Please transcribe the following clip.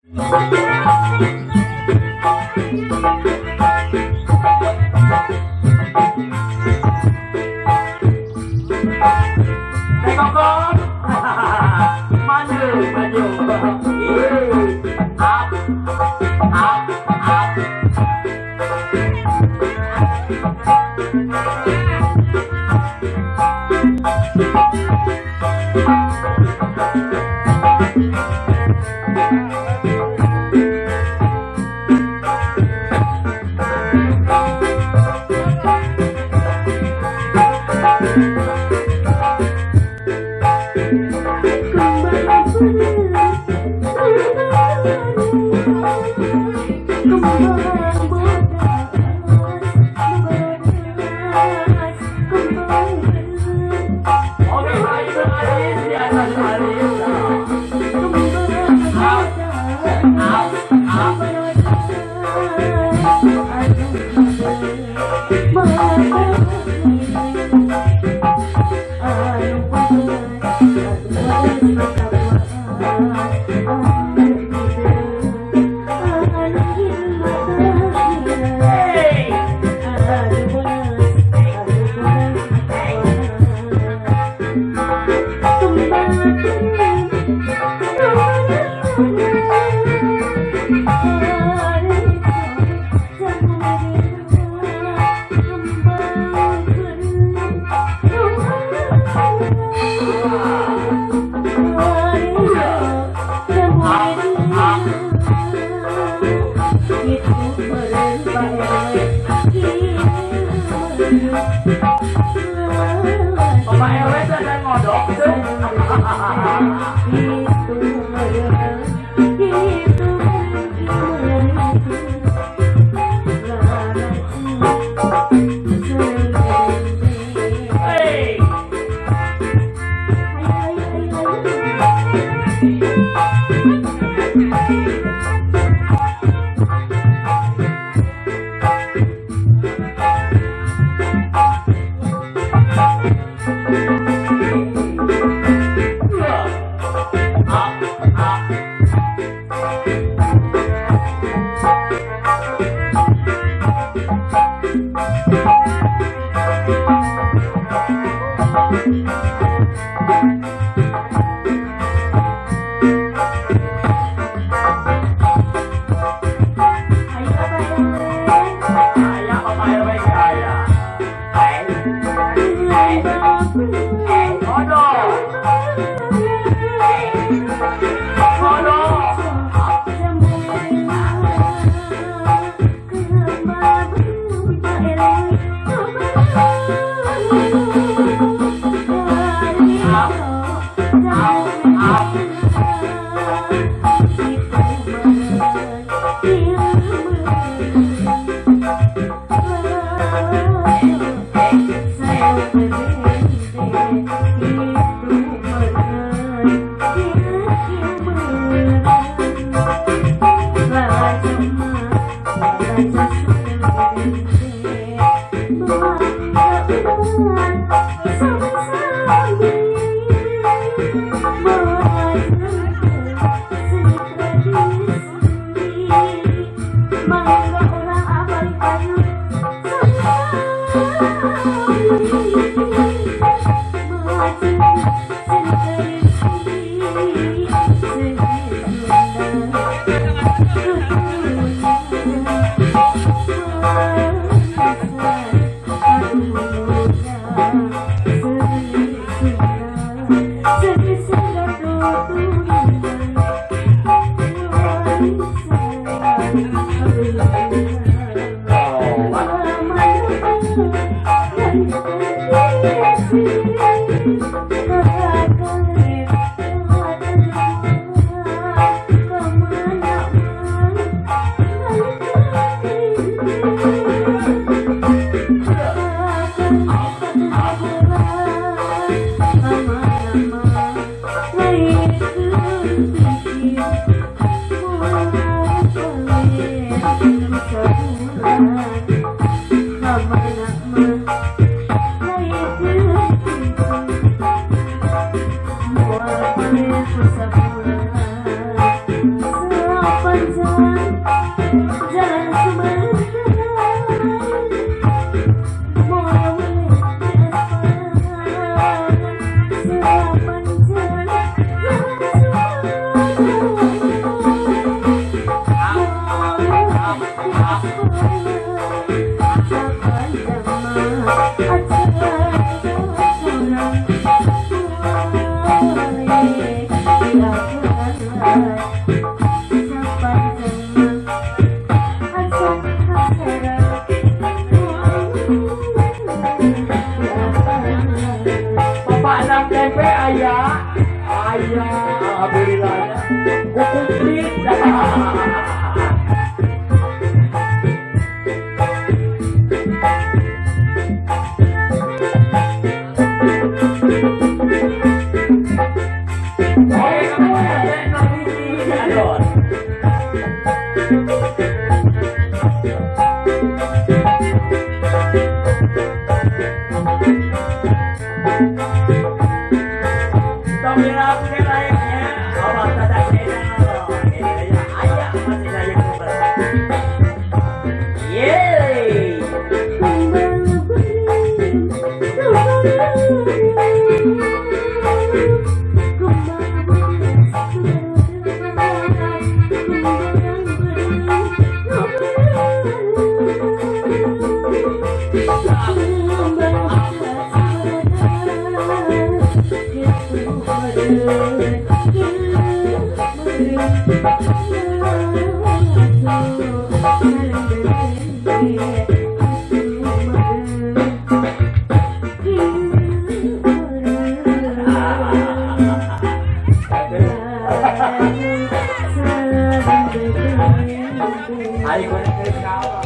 Teh Kokom. Maju, maju. Up, up, up. Oke, maju alis di atas alis. Up, up, up. Hey. Up, up. Bapak RW itu ada ngodok tuh. Hey. Up, up. Kaya Bapak RW kaya. Hey, hey, hey. Ngodok. Ngodok. Up. Up, up, up. Oh, up, up. Sepanjang jalan Sumatera, boleh di aspal. Sepanjang jalan Sumatera, boleh di aspal. Sepanjang acara orang boleh di aspal. Sepanjang acara boleh di aspal. Bapak enam tempe ayah. Ayah, alhamdulillah. Kukumplit. Oke, kamu ya, hiji, adon. Tong dilapkeun lainnya. Allah tadak channel. Ini aja ayah masih daya kuber. Yeay. Kembang beri, kembang Ayo, geus kawan.